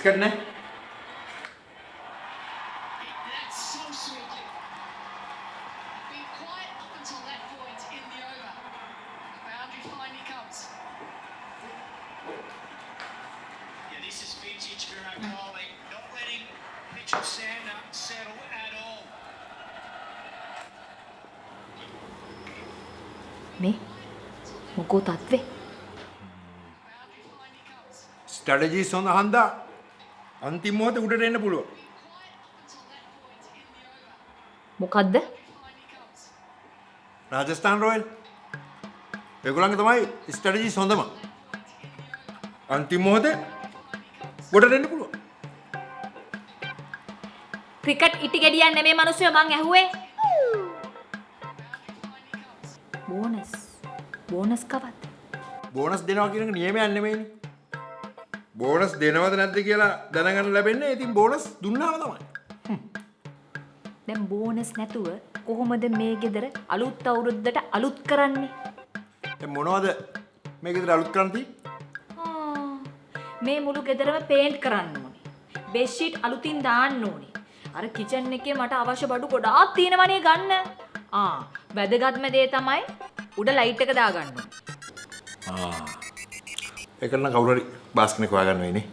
Biscuit නෑ. That's so sweetly. Been quiet up until that point in the over. The boundary finally comes. Yeah, this is vintage Virat Kohli, not letting Mitchell Santner settle at all. මේ මොකෝ තත්වේ? Boundary finally comes. Strategies හොඳ හන්දා අන්තිම මොහොතේ උඩට එන්න පුළුවන්. Quiet up until that point in the over. මොකද්ද? Finally comes. Rajasthan royal ඒගොල්ලන්ගේ තමයි ස්ට්‍රැටජිස් හොඳම. අන්තිම මොහොතේ ගොඩට එන්න පුළුවන්. ක්‍රිකට් ඉටි ගෙඩියන් නෙමේ මිනිස්සුયો මං ඇහුවේ. බෝනස්. බෝනස් කවද්ද? බෝනස් දෙනවා කියන එක නියමයක් නෙමෙයිනේ. බෝනස් දෙනවද නැද්ද කියලා දැනගන්න ලැබෙන්නේ ඉතින් බෝනස් දුන්නාම තමයි. දැන් බෝනස් නැතුව කොහොමද මේ ගෙදර අලුත් අවුරුද්දට අලුත් කරන්නේ? දැන් මොනවද මේ ගෙදර අලුත් කරන්න තියෙන්නේ? ආ, මේ මුළු ගෙදරම පේන්ට් කරන්න ඕනේ. බෙඩ්ෂීට් අලුතින් දාන්න ඕනේ. අර කිචන් එකේ මට අවශ්‍ය බඩු ගොඩාක් තියෙනවනේ ගන්න. ආ, වැදගත්ම දේ තමයි උඩ ලයිට් එක දාගන්න ඕනේ. ආ. ඒකට නම් කවුරු හරි බාස් කෙනෙක් හොයාගන්න වෙයිනේ.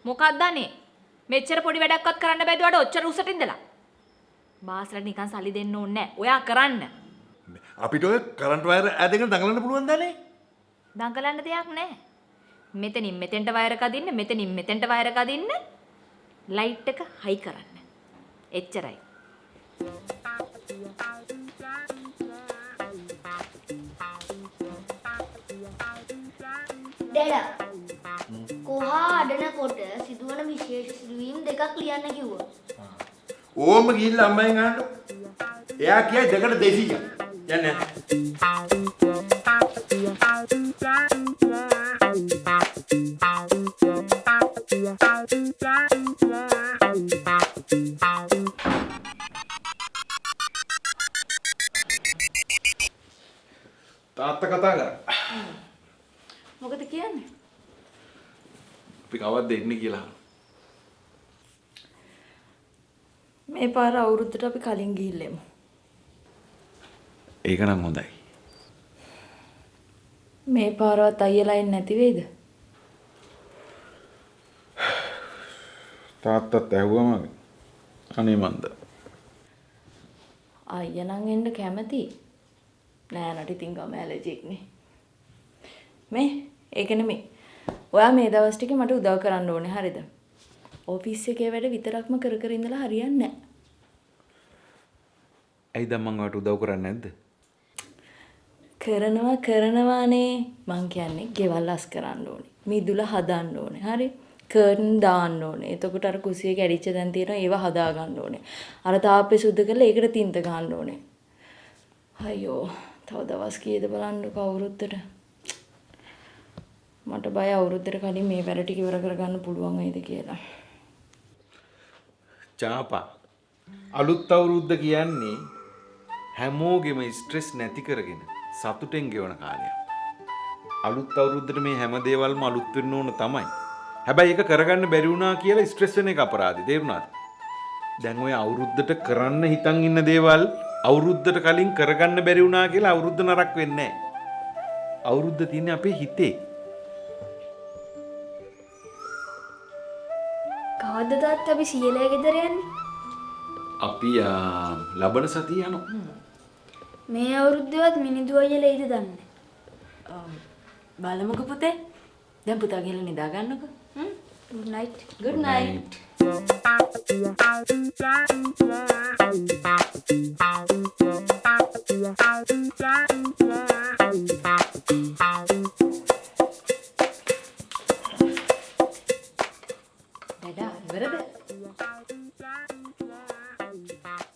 මොකක්ද අනේ? මෙච්චර පොඩි වැඩක්වත් කරන්න බැයිද ඔයාට ඔච්චර උසට ඉඳලා? බාස්ලට නිකන් සල්ලි දෙන්න ඕනේ නෑ. ඔයා කරන්න. අපිට ඔය කරන්ට් වයර් ඈදගෙන දඟලන්න පුළුවන් දනේ. දඟලන්න දෙයක් නෑ. මෙතනින් මෙතෙන්ට වයර් එක අදින්න, මෙතනින් මෙතෙන්ට වයර් එක අදින්න, ලයිට් එක හයි කරන්න. එච්චරයි. ඩැඩා, කොහා අඩනකොට සිදුවන විශේෂ සිදුවීම් දෙකක් ලියන්න කිව්වා. ඕම ගිහිල්ලා අම්මෙන් අහන්න. එයා කියයි දෙකට 200ක්. යන්න යන්න. තාත්තා කතා කරා. මොකද කියන්නේ? අපි කවද්ද එන්නේ කියලා අහනවා. මේ පාර අවුරුද්දට අපි කලින් ගිහිල්ලා එමු. ඒක නම් හොඳයි. මේ පාරවත් අයියලා එන්නේ නැති වෙයිද? තාත්තත් ඇහුවා මගෙන්. අනේ මන්ද. අයියා නම් එන්න කැමති. නෑ නට ඉතින් ගම ඇලර්ජික් නේ. මේ ඒක නෙමෙයි. ඔයා මේ දවස් ටිකේ මට උදව් කරන්න ඕනේ හරිද? ඔෆිස් එකේ වැඩ විතරක්ම කර කර ඉඳලා හරියන්නේ නෑ. ඇයි දැන් මං ඔයාට උදව් කරන්නේ නැද්ද? කරනවා කරනවානේ. මං කියන්නේ ගෙවල් අස් කරන්න ඕනේ. මිදුල හදන්න ඕනේ. හරි? කර්ටන් දාන්න ඕනේ. එතකොට අර කුසිය කැඩිච්ච තැන් තියෙනවා ඒවා හදා ගන්න ඕනේ. අර තාප්පේ සුද්ධ කරලා ඒකට තින්ත ගන්න ඕනේ. අයියෝ, තව දවස් කීයද බලන්නකෝ අවුරුද්දට. මට බය අවුරුද්දට කලින් මේ වැඩ ටික ඉවර කරගන්න පුළුවන් වෙයිද කියලා. චාපා, අලුත් අවුරුද්ද කියන්නේ හැමෝගෙම ස්ට්‍රෙස් නැති කරගෙන සතුටෙන් ගෙවන කාලයක්. අලුත් අවුරුද්දට මේ හැම දේවල්ම අලුත් වෙන්න ඕන තමයි. හැබැයි ඒක කරගන්න බැරි වුණා කියලා ස්ට්‍රෙස් වෙන එක අපරාධي. තේරුණාද? දැන් ඔය අවුරුද්දට කරන්න හිතන් ඉන්න දේවල් අවුරුද්දට කලින් කරගන්න බැරි වුණා කියලා අවුරුද්ද නරක වෙන්නේ නැහැ. අවුරුද්ද තියෙන්නේ අපේ හිතේ. කවද්ද තාත්තා අපි සීයලා ගෙදර යන්නේ? අපි ලබන සතියේ යනවා. මේ අවුරුද්දේවත් මිනිදු අයියලා එයිද දන්නේ. බලමුකෝ පුතේ. දැන් පුතා ගිහලා නිදා ගන්නකෝ. Good night. Good night. ඩැඩා ඉවරද?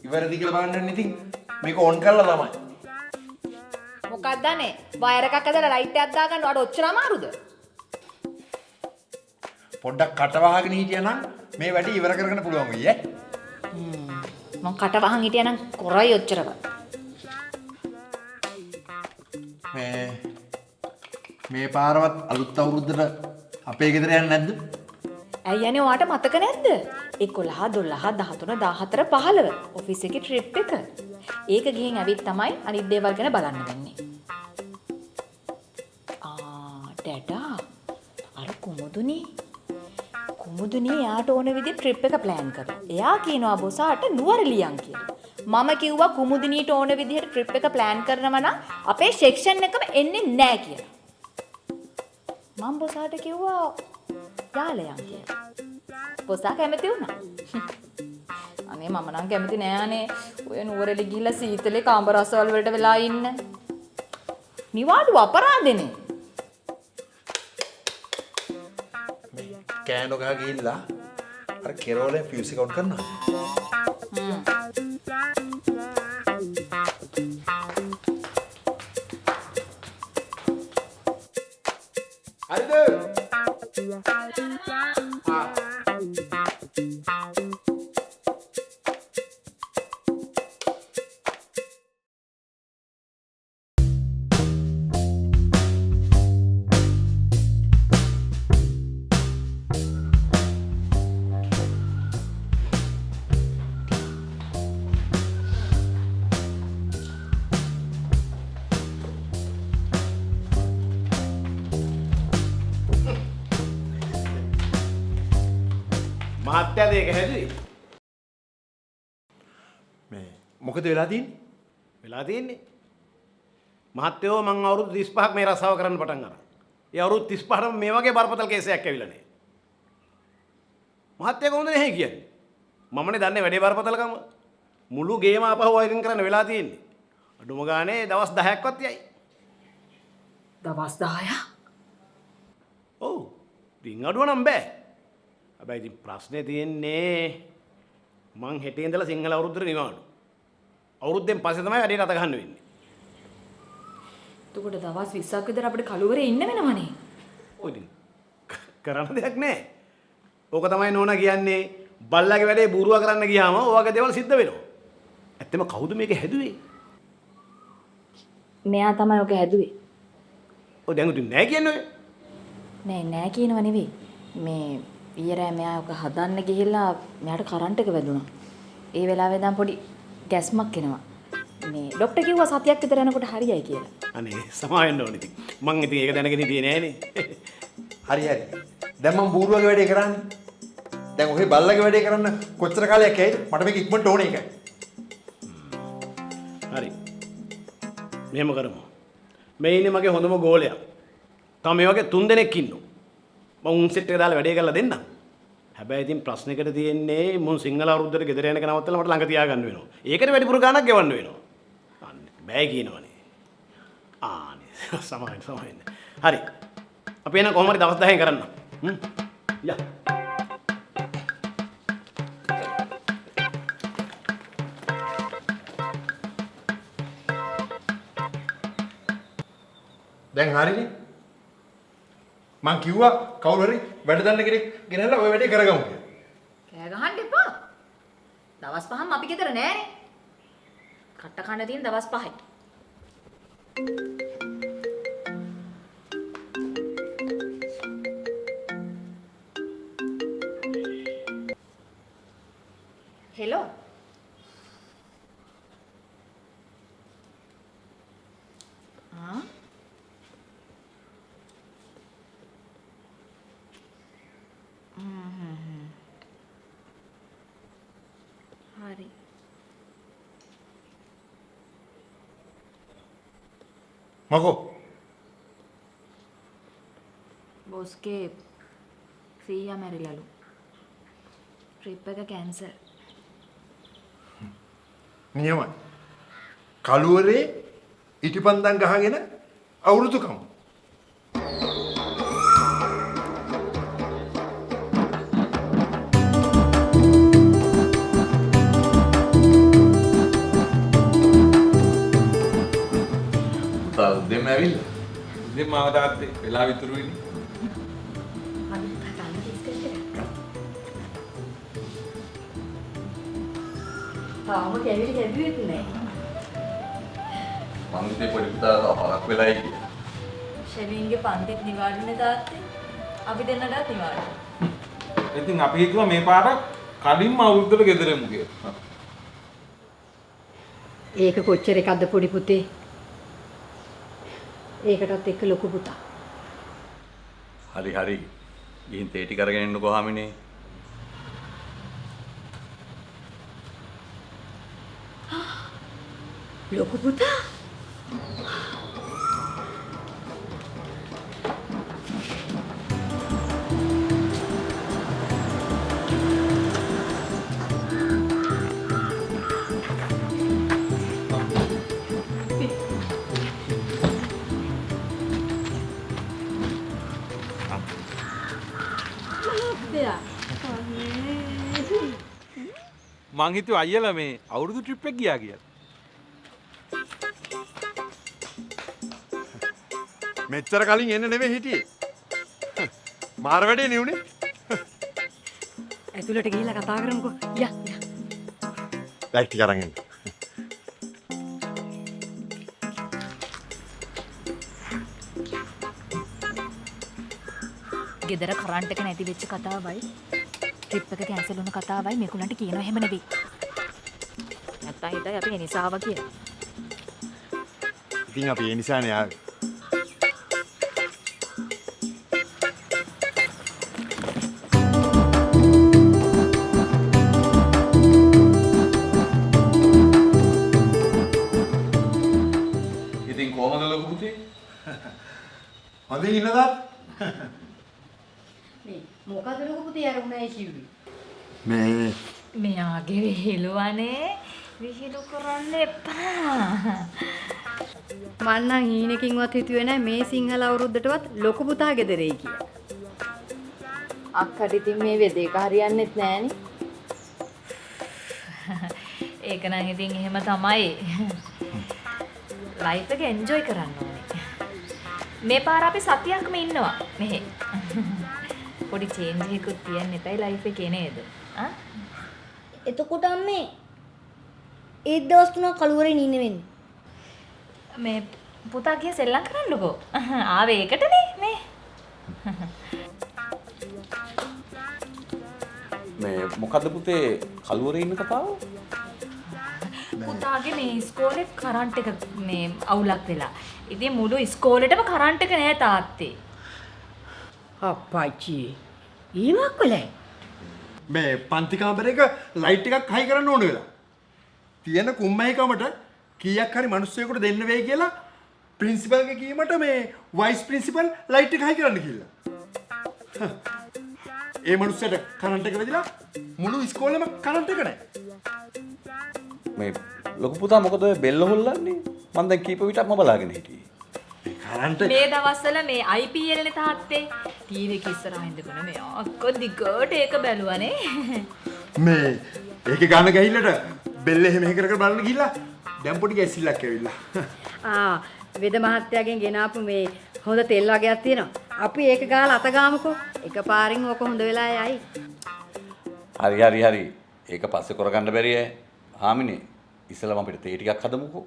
ඉවරද කියලා බලන්න ඉතින් මේක ඔන් කරලා තමයි. මොකක්ද අනේ? වයර් එකක් ඇදලා ලයිට් එකක් දාගන්න ඔයාට ඔච්චර අමාරුද? පොඩ්ඩක් කට වහගෙන හිටියා නම් මේ වැඩේ ඉවර කරගන්න පුළුවන් වෙයි ඈ. මං කට වහන් හිටියා නම් කොරයි ඔච්චරවත්. මේ මේ පාරවත් අලුත් අවුරුද්දට අපේ ගෙදර යන්නේ නැද්ද? ඇයි අනේ ඔයාට මතක නැද්ද? 11 12 13 14 15 ඔෆිස් එකේ ට්‍රිප් එක. ඒක ගිහින් ඇවිත් තමයි අනිත් දේවල් ගැන බලන්න වෙන්නේ. ආ ඩැඩා අර කුමුදුනේ කුමුදුනේ එයාට ඕන විදිහට ට්‍රිප් එක ප්ලෑන් කරලා. එයා කියනවා බොසාට නුවරඑළියන් කියලා. මම කිව්වා කුමුදිනීට ඕන විදිහට ට්‍රිප් එක ප්ලෑන් කරනවා නම් අපේ සෙක්ෂන් එකම එන්නේ නෑ කියලා. මං බොසාට කිව්වා යාලයන් කියලා. බොසා කැමති වුණා. අනේ මම නම් කැමති නෑ අනේ. ඔය නුවරඑළි ගිහිල්ලා සීතලේ කාමර රසවල් වලට වෙලා ඉන්න. නිවාඩු අපරාධනේ. කෑනෝ ගහ ගිහිල්ලා අර කෙරෝලේ ෆියුස් එක ඔන් කරනවා. හරිද? ආ. මහත්තයාද ඒක හැදුවේ? මේ මොකද වෙලා තියෙන්නේ? වෙලා තියෙන්නේ. මහත්තයෝ මං අවුරුදු 35ක් මේ රස්සාව කරන්න පටන් අරන්. ඒ අවුරුදු 35ටම මේ වගේ බරපතල කේස් එකක් ඇවිල්ලා නැහැ. මහත්තයා කොහොමද නැහැ කියන්නේ? මමනේ දන්නේ වැඩේ බරපතලකම. මුළු ගේම ආපහු වයරින් කරන්න වෙලා තියෙන්නේ. අඩුම ගානේ දවස් 10ක්වත් යයි. දවස් 10ක්? ඔව්. ඉතින් අඩුව නම් බෑ. හැබැයි ඉතින් ප්‍රශ්නේ තියෙන්නේ මං හෙට ඉඳලා සිංහල අවුරුද්දට නිවාඩු. අවුරුද්දෙන් පස්සේ තමයි වැඩේට අත ගන්න වෙන්නේ. එතකොට දවස් 20ක් විතර අපිට කළුවරේ ඉන්න වෙනවනේ. ඔය ඉතින් කරන්න දෙයක් නෑ. ඕක තමයි නෝනා කියන්නේ බල්ලාගේ වැඩේ බූරුවා කරන්න ගියාම ඔය වගේ දේවල් සිද්ධ වෙනවා. ඇත්තම කවුද මේක හැදුවේ? මෙයා තමයි ඔක හැදුවේ. ඔය දැන් උතින් නෑ කියන්නේ ඔය. නෑ නෑ කියනව නෙවෙයි. මේ ඊයේ රෑ මෙයා ඔක හදන්න ගිහිල්ලා මෙයාට කරන්ට් එක වැදුනා. ඒ වෙලාවේ ඉඳන් පොඩි ගැස්මක් එනවා. මේ ඩොක්ටර් කිව්වා සතියක් විතර යනකොට හරියයි කියලා. අනේ සමා වෙන්න ඕනේ ඉතින්. මං ඉතින් ඒක දැනගෙන හිටියේ නෑනේ. හරි හරි. දැන් මං බූරුවගේ වැඩේ කරන්නේ. දැන් ඔහේ බල්ලගේ වැඩේ කරන්න කොච්චර කාලයක් යයිද? මට මේක ඉක්මනට ඕනේ ඒකයි. හරි. මෙහෙම කරමු. මේ ඉන්නේ මගේ හොඳම ගෝලයා. තව මේ වගේ තුන් දෙනෙක් ඉන්නවා. මං උන් සෙට් එක දාලා වැඩේ කරලා දෙන්නම්. හැබැයි ඉතින් ප්‍රශ්නෙකට තියෙන්නේ මුන් සිංහල අවුරුද්දට ගෙදර යනක නවත්තලා මට ළඟ තියාගන්න වෙනවා. ඒකට වැඩිපුර ගාණක් ගෙවන්න වෙනවා. අන්න බෑ කියනවනේ. ආනේ සමාවෙන්න සමාවෙන්න. හරි. අපි එහෙනම් කොහොම හරි දවස් 10න් කරන්න. යා. දැන් හරිනේ. මං කිව්වා කවුරු හරි වැඩ දන්න කෙනෙක් ගෙනල්ලා ඔය වැඩේ කරගමු කියලා. කෑ ගහන්න එපා. දවස් පහම අපි ගෙදර නෑනේ. කට්ට කන්න තියෙන දවස් පහයි. හෙලෝ. ආ හරි. මොකෝ? බොස්ගේ සීයා මැරිලලු. ට්‍රිප් එක කැන්සල්. නියමයි. කළුවරේ ඉටිපන්දම් ගහගෙන අවුරුදු කමු. පුතා උදේම ඇවිල්ලා. උදේම ආව තාත්තේ වෙලාව ඉතුරු වෙන්නේ. අපි කන්න බිස්කට් එකක්. තාම කැවිලි කැඩුවෙත් නෑ. මං හිතුවේ පොඩි පුතා තව හරක් වෙලයි කියලා. ෂෙවින්ගේ පන්තිත් නිවාඩුනේ තාත්තේ. අපි දෙන්නටත් නිවාඩු. ඉතින් අපි හිතුවා මේ පාර කලින්ම අවුරුද්දට ගෙදර එමු කියලා. ඒක කොච්චර එකක්ද පොඩි පුතේ? ඒකටත් එක්ක ලොකු පුතා. හරි හරි. ගිහින් තේ ටික අරගෙන එන්නකෝ හාමිනේ. ලොකු පුතා මං හිතුවේ අයියලා මේ අවුරුදු ට්‍රිප් එක ගියා කියලා. මෙච්චර කලින් එන්න නෙමෙයි හිටියේ. මාර වැඩේ නේ උනේ. ඇතුළට ගිහිල්ලා කතා කරමුකෝ. යා යා. ලයිට් ටික අරන් එන්න. ගෙදර කරන්ට් එක නැති වෙච්ච කතාවයි ට්‍රිප් එක කැන්සල් වුණ කතාවයි මේගොල්ලන්ට කියනවා එහෙම නෙවෙයි. නැත්තම් හිතයි අපි ඒ නිසා ආවා කියලා. ඉතින් අපි ඒ නිසානේ ආවේ. ඉතින් කොහමද ලොකු පුතේ? හොඳින් ඉන්නදත්? මේ මොකද ලොකු පුතේ අර උණයි කිව්වේ? මේ මෙයාගේ විහිළුවනේ විහිළු කරන්න එපා. මං නම් හීනකින්වත් හිතුවේ නෑ මේ සිංහල අවුරුද්දටවත් ලොකු පුතා ගෙදර එයි කියලා. අක්කට ඉතින් මේ වෙදේක හරියන්නෙත් නෑනේ. ඒක නම් ඉතින් එහෙම තමයි. ලයිෆ් එක එන්ජොයි කරන්න ඕනේ. මේ පාර අපි සතියක්ම ඉන්නවා මෙහෙ. පොඩි චේන්ජ් එකකුත් තියන්න එපයි ලයිෆ් එකේ නේද? ආ? එතකොට අම්මේ ඒත් දවස් තුනක් කළුවරේ ඉන්න වෙන්නේ. මේ පුතා ගිය සෙල්ලම් කරන්නකෝ. ආවේ ඒකටනේ මේ. මේ මොකද්ද පුතේ කළුවරේ ඉන්න කතාව? පුතාගේ මේ ඉස්කෝලේ කරන්ට් එක මේ අවුලක් වෙලා. ඉතින් මුළු ඉස්කෝලේටම කරන්ට් එක නෑ තාත්තේ. අප්පච්චි ඊමක් වෙලයි. මේ පන්ති කාමරේක ලයිට් එකක් හයි කරන්න ඕන වෙලා. තියෙන කුම්මැහිකමට කීයක් හරි මිනිස්සුයෙකුට දෙන්න වෙයි කියලා ප්‍රින්සිපල්ගේ කීමට මේ වයිස් ප්‍රින්සිපල් ලයිට් එක හයි කරන්න කිව්ලා. ඒ මිනිස්සයාට කරන්ට් එක වැදිලා මුළු ඉස්කෝලේම කරන්ට් එක නෑ. මේ ලොකු පුතා මොකද ඔය බෙල්ල හොල්ලන්නේ? මං දැන් කීප විටක්ම බලාගෙන හිටියේ. කරන්ට් මේ දවස්වල මේ IPL නේ තාත්තේ. ටීවී එක ඉස්සරහා ඉඳගෙන මේ අක්කෝ දිගට ඒක බැලුවානේ. මේ ඒකේ ගාන ගහිල්ලට බෙල්ල එහෙම එහෙ කර කර බලන්න ගිහිල්ලා දැන් පොඩි ගැසිල්ලක් ඇවිල්ලා. ආ වෙද මහත්තයාගෙන් ගෙනාපු මේ හොඳ තෙල් වගයක් තියෙනවා. අපි ඒක ගාලා අත ගාමුකෝ. එකපාරින් ඕක හොඳ වෙලා යයි. හරි හරි හරි. ඒක පස්සේ කරගන්න බැරි ඈ. හාමිනේ ඉස්සෙල්ලාම අපිට තේ ටිකක් හදමුකෝ.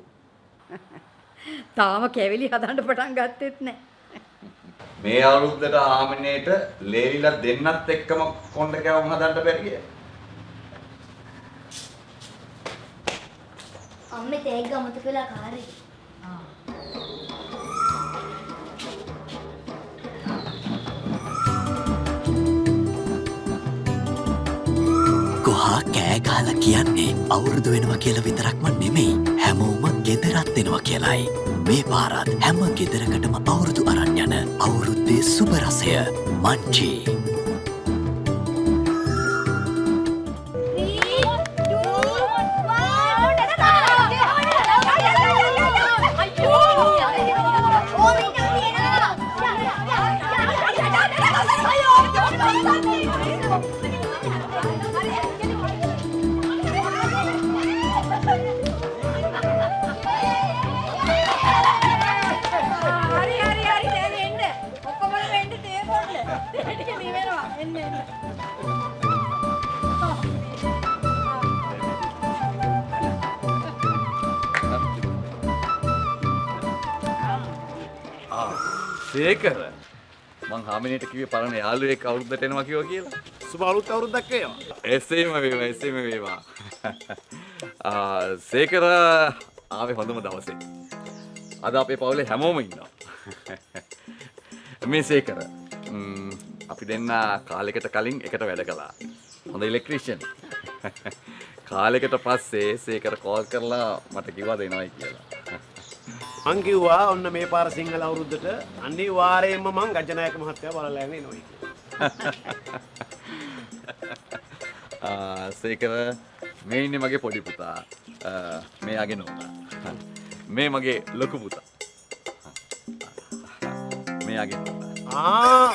තාම කැවිලි හදන්න පටන් ගත්තෙත් නෑ. මේ අවුරුද්දට හාමිනේට ලේලිලා දෙන්නත් එක්කම කොණ්ඩ කැවුම් හදන්න බැරි ඈ. අම්මේ තේග්ග අමතක වෙලා කාර් එකේ. කොහා කෑ ගහලා කියන්නේ අවුරුදු වෙනවා කියලා විතරක්ම නෙමෙයි, හැමෝම ගෙදරත් එනවා කියලායි. මේ පාරත් හැම ගෙදරකටම අවුරුදු අරන් යන අවුරුද්දේ සුබ රසය මංචි. හරි හරි හරි දැන් එන්න. ඔක්කොම එන්න තේ බොන්න. තේ ටික නිවෙනවා. එන්න එන්න. සේකර මං හාමිනේට කිව්වේ පරණ යාළුවෙක් අවුරුද්දට එනවා කිව්වා කියලා. සුබ අලුත් අවුරුද්දක් වේවා. එසේම වේවා, එසේම වේවා. සේකර ආවේ හොඳම දවසේ. අද අපේ පවුලේ හැමෝම ඉන්නවා. මේ සේකර අපි දෙන්න කාලෙකට කලින් එකට වැඩ කළා. හොඳ ඉලෙක්ට්‍රීෂියන්. කාලෙකට පස්සේ සේකර කෝල් කරලා මට කිව්වා දෙනවයි කියලා. මං කිව්වා ඔන්න මේ පාර සිංහල අවුරුද්දට අනිවාර්යයෙන්ම මං ගජනායක මහත්තයා බලලා යන්න එනවයි කියලා. සේකර මේ ඉන්නේ මගේ පොඩි පුතා. මෙයාගේ නෝනා. මේ මගේ ලොකු පුතා. මෙයාගේ නෝනා. ආ.